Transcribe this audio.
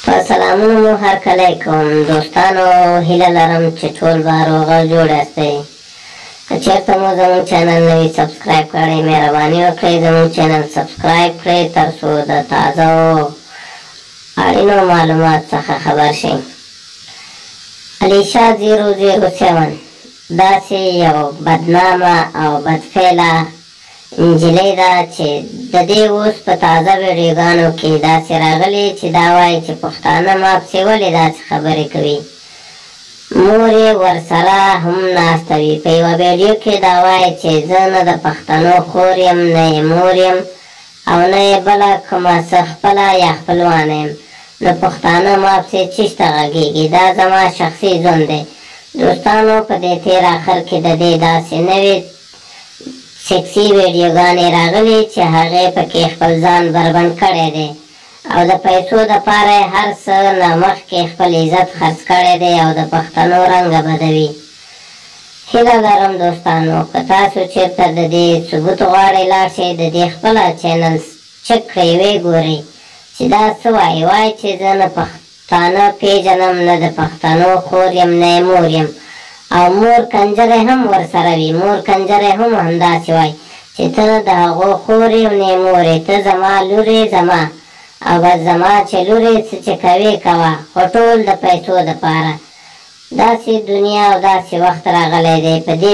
په سلامونو مو هرکلی کوم دوستانو، هیله لرم چې ټول به روغ او جوړ یاستئ. که چېرته مو زموږ چینل نه وي subscribe کړی، مهرباني وکړئ زموږ چینل subscribe کړئ تر څو د تازه او اړینو معلومات څخه خبر شئ. علیشا 007 داسې یو بدنامه او بدفعله نجلۍ ده چې د دې اوس په تازه ویډیوګانو کې داسې راغلي چې دا وایي چې پښتانه ما پسې ولې داسې خبرې کوي. مور یې ورسره هم ناسته وي. په یوه ویډیو کې دا وایي چې زه نه د پښتنو خور یم، نه یې مور یم او نه یې بله کومه څه خپله یا خپلوانه یم، نو پښتانه ما پسې چیشته غږېږي؟ دا زما شخصي ژوند دی. دوستانو، په دې تېر اخر کې د دې داسې نوې سیکسي ویډیوګانې راغلي چې هغې پکې خپل ځان بربنډ کړی دی او د پیسو دپاره یې هر څه نه مخکې خپل عزت خرڅ کړی دی او د پښتنو رنګه بدوي. هیله لرم دوستانو، که تاسو چېرته د دې ثبوت غواړئ لاړ شئ د دې خپله چینل چک کړئ، ویې ګورئ چې دا څه وایي. وایي چې زه نه پښتانه پېژنم، نه د پښتنو خور یم، نه یې مور یم، او مور کنجرې هم ورسره وي. مور کنجرې هم همداسې وایي چې ته نه د هغو خور یې او نه یې مور یې، ته زما لور یې، زما او بس زما چې لور یې څه چې کوې کوه، خو ټول د پیسو دپاره. داسې دنیا او داسې وخت راغلی دی. په دې